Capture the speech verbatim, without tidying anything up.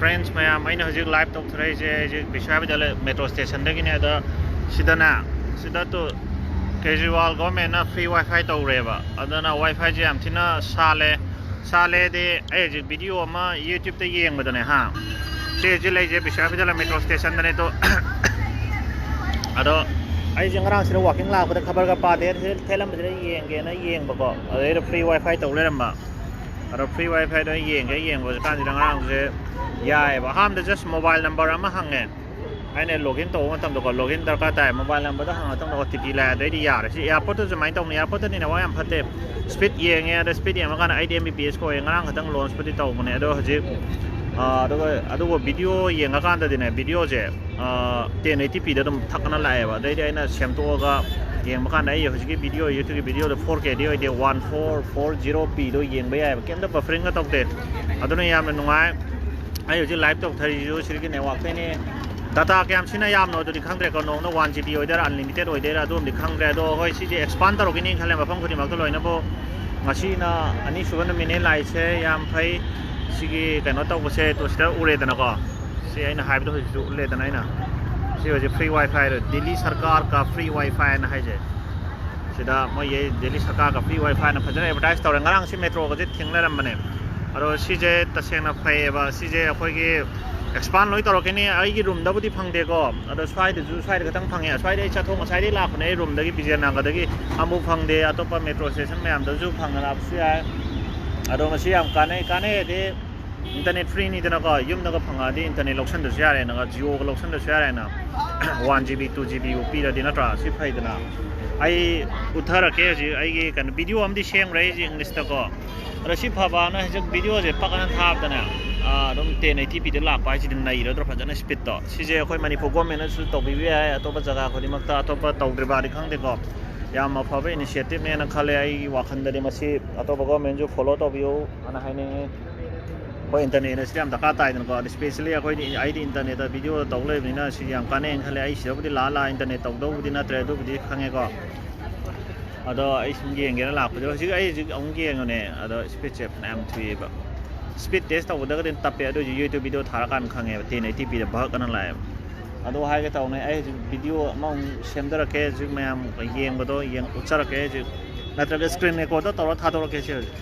Friends ꯃꯌꯥꯝ, ꯑꯩꯅ ꯍꯧꯖꯤꯛ live ꯇꯧꯊꯣꯔꯛꯏꯁꯦ ꯍꯧꯖꯤꯛ ꯕꯤꯁ꯭ꯋꯥꯕꯤꯗ꯭ꯌꯥꯂꯌ metro stationꯗꯒꯤꯅꯦ꯫ ꯑꯗ ꯁꯤꯗꯅꯦ, ꯁꯤꯗ ꯇꯨ ꯀꯦꯖ꯭ꯔꯤꯋꯥꯜ governmentꯅ free wifi ꯇꯧꯔꯦꯕ꯫ ꯑꯗꯨꯅ wifiꯁꯦ ꯌꯥꯝ ꯊꯤꯅ ꯁꯥꯜꯂꯦ꯫ ꯁꯥꯜꯂꯦꯗꯤ, ꯑꯩ ꯍꯧꯖꯤꯛ video ꯑꯃ YouTubeꯇ ꯌꯦꯡꯕꯗꯅꯦ, ꯍꯥ, ꯁꯤ ꯍꯧꯖꯤꯛ ꯂꯩꯁꯦ ꯕꯤꯁ꯭ꯋꯥꯕꯤꯗ꯭ꯌꯥꯂꯌ metro stationꯗꯅꯦ꯫ ꯑꯗꯣ ꯑꯗꯣ ꯑꯩꯁꯦ ꯉꯔꯥꯡ ꯁꯤꯗ walking ꯂꯥꯛꯄꯗ ꯈꯕꯔꯒ ꯄꯥꯗꯦ, ꯊꯦꯠꯂꯝꯕꯁꯤꯗ ꯌꯦꯡꯒꯦꯅ ꯌꯦꯡꯕꯀꯣ꯫ ꯑꯗꯩꯗ free wifi ꯇꯧ ꯂꯩꯔꯝꯕ꯫ ꯑꯗꯣ free wifiꯗꯣ ꯌꯦꯡꯒꯦ ꯌꯦꯡꯕ ꯀꯥꯟꯁꯤꯗ ꯉꯔꯥꯡꯁꯦ ꯌꯥꯏꯑꯕ꯫ ꯑꯍꯥꯟꯕꯗ just mobile number ꯑꯃ ꯍꯪꯉꯦ꯫ ꯑꯩꯅ login ꯇꯧꯕ ꯃꯇꯝꯗꯀꯣ, login ꯗꯔꯀꯥꯔ ꯇꯥꯏ꯫ Mobile numberꯗꯣ ꯍꯪꯉ ꯃꯇꯨꯡꯗ OTP ꯂꯥꯛꯑꯦ꯫ ꯑꯗꯩꯗꯤ ꯌꯥꯔꯦ꯫ ꯁꯤ airportꯇꯁꯨ ꯑꯗꯨꯃꯥꯏꯅ ꯇꯧꯅꯤ꯫ Airportꯇꯗꯤ network ꯌꯥꯝ ꯐꯠꯇꯦ꯫ Speed ꯌꯦꯡꯉꯦ꯫ ꯑꯗ speed ꯌꯦꯡꯉꯀꯥꯟꯗ ꯑꯩꯗꯤ MBPS ꯑꯣꯏꯌꯦ꯫ ꯉꯔꯥꯡ ꯈꯛꯇꯪ launchꯄꯨꯗꯤ ꯇꯧꯕꯅꯦ꯫ ꯑꯗꯣ ꯍꯧꯖꯤꯛ, ꯑ, ꯑꯗꯨꯒ, ꯑꯗꯨꯒ video ꯌꯦꯡꯉꯀꯥꯟꯗꯗꯤꯅꯦ, videoꯁꯦ, ꯑ, ten eighty pꯗ ꯑꯗꯨꯝ ꯊꯛꯅ ꯂꯥꯛꯑꯦꯕ꯫ ꯑꯗꯩꯗꯤ ꯑꯩꯅ ꯁꯦꯝꯗꯣꯛꯑꯒ ꯌꯦꯡꯕ ꯀꯥꯟꯗ ꯑꯩ ꯍꯧꯖꯤꯛꯀꯤ video, YouTubeꯀꯤ videoꯗꯣ four Kꯗꯤ ꯑꯣꯏꯗꯦ, one four four zero Pꯗꯣ ꯌꯦꯡꯕ ꯌꯥꯏꯑꯕ꯫ ꯀꯩꯝꯇ bufferingꯒ ꯇꯧꯗꯦ꯫ ꯑꯗꯨꯅ ꯌꯥꯝꯅ ꯅꯨꯡꯉꯥꯏ꯫ ꯑꯩ ꯍꯧꯖꯤꯛ live ꯇꯧꯊꯔꯤꯁꯤꯁꯨ ꯁꯤꯗꯒꯤ networkꯇꯩꯅꯦ꯫ Data ꯀꯌꯥꯝ ꯁꯤꯖꯤꯟꯅ ꯌꯥꯝꯅꯣ ꯑꯗꯨꯗꯤ ꯈꯪꯗ꯭ꯔꯦꯀꯣ, ꯅꯣꯡꯃꯗ one GB ꯑꯣꯏꯗꯣꯏꯔꯥ, unlimited ꯑꯣꯏꯗꯣꯏꯔꯥ, ꯑꯗꯨꯝꯗꯤ ꯈꯪꯗ꯭ꯔꯦ꯫ ꯑꯗꯣ ꯍꯣꯏ, ꯁꯤꯁꯦ expand ꯇꯧꯔꯛꯈꯤꯅꯤ ꯈꯜꯂꯦ ꯃꯐꯝ ꯈꯨꯗꯤꯡꯃꯛꯇ ꯂꯣꯏꯅꯕꯨ꯫ ꯉꯁꯤꯅ ꯑꯅꯤꯁꯨꯕ ꯅꯨꯃꯤꯠꯅꯦ ꯂꯥꯛꯏꯁꯦ꯫ ꯌꯥꯝ ꯐꯩ꯫ ꯁꯤꯒꯤ ꯀꯩꯅꯣ ꯇꯧꯕꯁꯦ, ꯇꯨ ꯁꯤꯗ ꯎꯔꯦꯗꯅꯀꯣ꯫ ꯁꯤ ꯑꯩꯅ ꯍꯥꯏꯕꯗꯣ ꯍꯧꯖꯤꯛꯁꯨ ꯎꯠꯂꯦꯗꯅ ꯑꯩꯅ꯫ ꯁꯤ ꯍꯧꯖꯤꯛ free wifi, ꯗꯤꯜꯂꯤ ꯁꯔꯀꯥꯔꯒ free wifiꯅ ꯍꯥꯏꯁꯦ꯫ ꯁꯤꯗ ꯃꯣꯏꯒꯤ ꯗꯤꯜꯂꯤ ꯁꯔꯀꯥꯔꯒ free wifiꯅ ꯐꯖꯅ advertise ꯇꯧꯔꯦ꯫ ꯉꯔꯥꯡ ꯁꯤ metroꯒꯁꯦ ꯊꯤꯡ ꯂꯩꯔꯝꯕꯅꯦ꯫ ꯑꯗꯣ ꯁꯤꯁꯦ ꯇꯁꯦꯡꯅ ꯐꯩꯌꯦꯕ꯫ ꯁꯤꯁꯦ ꯑꯩꯈꯣꯏꯒꯤ expand ꯂꯣꯏ ꯇꯧꯔꯛꯀꯅꯤ꯫ ꯑꯩꯒꯤ roomꯗꯕꯨꯗꯤ ꯐꯪꯗꯦꯀꯣ꯫ ꯑꯗꯣ ꯁ꯭ꯋꯥꯏꯗꯁꯨ, ꯁ꯭ꯋꯥꯏꯗ ꯈꯛꯇꯪ ꯐꯪꯉꯦ꯫ ꯁ꯭ꯋꯥꯏꯗ ꯑꯩ ꯆꯠꯊꯣꯛ, ꯉꯁꯥꯏꯗꯩ ꯂꯥꯛꯄꯅꯦ ꯑꯩ roomꯗꯒꯤ, ꯕꯤꯖꯦꯅꯒꯔꯗꯒꯤ꯫ ꯑꯃꯨꯛ ꯐꯪꯗꯦ꯫ ꯑꯇꯣꯞꯄ metro station ꯃꯌꯥꯝꯗꯁꯨ ꯐꯪꯉ ꯂꯥꯛꯄꯁꯨ ꯌꯥꯏ꯫ ꯑꯗꯣ ꯃꯁꯤ ꯌꯥꯝ ꯀꯥꯟꯅꯩ꯫ ꯀꯥꯟꯅꯩ ꯍꯥꯏꯗꯤ internet freeꯅꯤꯗꯅꯀꯣ꯫ ꯌꯨꯝꯗꯒ ꯐꯪꯉꯛꯑꯗꯤ internet ꯂꯧꯁꯟꯗ꯭ꯔꯁꯨ ꯌꯥꯔꯦꯅ, Jioꯒ ꯂꯧꯁꯟꯗ꯭ꯔꯁꯨ ꯌꯥꯔꯦꯅ꯫ One GB, two GBꯕꯨ ꯄꯤꯔꯗꯤ ꯅꯠꯇ꯭ꯔꯥ? ꯁꯤ ꯐꯩꯗꯅ꯫ ꯑꯩ ꯎꯠꯊꯔꯛꯀꯦ ꯍꯧꯖꯤꯛ ꯑꯩꯒꯤ ꯀꯩꯅꯣ video ꯑꯃꯗꯤ ꯁꯦꯝꯈ꯭ꯔꯦ ꯑꯩꯁꯦ Englishꯇꯀꯣ꯫ ꯑꯗꯣ ꯁꯤ ꯐꯕꯅ ꯍꯧꯖꯤꯛ videoꯁꯦ ꯄꯛ ꯑꯅ ꯊꯥꯕꯗꯅꯦ, ꯑꯥ, ꯑꯗꯨꯝ ten eighty pꯗ ꯂꯥꯛꯄ ꯍꯥꯏꯁꯤꯗꯤ ꯅꯩꯔꯗ꯭ꯔꯣ, ꯐꯖꯅ speedꯇꯣ꯫ ꯁꯤꯁꯦ ꯑꯩꯈꯣꯏ ꯃꯅꯤꯄꯨꯔ governmentꯅꯁꯨ ꯇꯧꯕꯤꯕ ꯌꯥꯏ, ꯑꯇꯣꯞꯄ ꯖꯒꯥ ꯈꯨꯗꯤꯡꯃꯛꯇ, ꯑꯇꯣꯞꯄ ꯇꯧꯗ꯭ꯔꯤꯕꯗꯤ ꯈꯪꯗꯦꯀꯣ꯫ ꯌꯥꯝꯅ ꯐꯕ initiativeꯅꯦꯅ ꯈꯜꯂꯦ ꯑꯩꯒꯤ ꯋꯥꯈꯜꯗꯗꯤ꯫ ꯃꯁꯤ ꯑꯇꯣꯞꯄ governmentꯁꯨ follow ꯇꯧꯕꯤꯌꯨ ꯑꯅ ꯍꯥꯏꯅꯤꯡꯉꯤ꯫ ꯍꯣꯏ, internetꯅ ꯁꯤꯗ ꯌꯥꯝ ꯗꯔꯀꯥꯔ ꯇꯥꯏꯗꯅꯀꯣ꯫ ꯑꯗ specially ꯑꯩꯈꯣꯏꯗꯤ, ꯑꯩꯗꯤ internetꯇ video ꯇꯧ ꯂꯩꯕꯅꯤꯅ ꯁꯤ ꯌꯥꯝ ꯀꯥꯟꯅꯩꯅ ꯈꯜꯂꯦ꯫ ꯑꯩ ꯁꯤꯗꯕꯨꯗꯤ ꯂꯥꯛꯑ ꯂꯥꯛꯑ internet ꯇꯧꯗꯧꯕꯨꯗꯤ ꯅꯠꯇ꯭ꯔꯦ, ꯑꯗꯨꯕꯨꯗꯤ ꯈꯪꯉꯦꯀꯣ꯫ ꯑꯗꯣ ꯑꯩ ꯁꯨꯝ ꯌꯦꯡꯒꯦꯅ ꯂꯥꯛꯄꯗꯣ, ꯍꯧꯖꯤꯛ ꯑꯩ ꯍꯧꯖꯤꯛ ꯑꯃꯨꯛ ꯌꯦꯡꯉꯨꯅꯦ꯫ ꯑꯗꯣ speedꯁꯦ ꯐꯅꯌꯥꯝ ꯊꯨꯏꯑꯕ꯫ ꯁ꯭ꯄꯤꯠ ꯇꯦꯁ ꯇꯧꯕꯗꯒꯗꯤ ꯇꯞꯄꯦ, ꯑꯗꯨ ꯑꯣꯏꯁꯨ ꯌꯨꯇ꯭ꯌꯨꯕ ꯚꯤꯗꯤꯑꯣ ꯊꯥꯔꯀꯥꯟꯗ ꯈꯪꯉꯦꯕ, ꯇꯦꯟ ꯑꯩꯠꯇꯤ ꯄꯤꯗ ꯚꯛ ꯑꯅ ꯂꯥꯛꯑꯦꯕ꯫ ꯑꯗꯣ ꯍꯥꯏꯒꯦ ꯇꯧꯅꯦ, ꯑꯩ ꯍꯧꯖꯤꯛ ꯚꯤꯗꯤꯑꯣ ꯑꯃꯃꯨꯛ ꯁꯦꯝꯖꯔꯛꯀꯦ, ꯍꯧꯖꯤꯛ ꯃꯌꯥꯝ ꯌꯦꯡꯕꯗꯣ ꯌꯦꯡ-, ꯎꯠꯆꯔꯛꯀꯦ ꯍꯧꯖꯤꯛ, ꯅꯠꯇ꯭ꯔꯒ ꯁ꯭ꯀ꯭ꯔꯤꯟ ꯔꯦꯀꯣꯔꯗꯇ ꯇꯧꯔ ꯊꯥꯗꯣꯔꯛꯀꯦ ꯁꯤ ꯍꯧꯖꯤꯛ꯫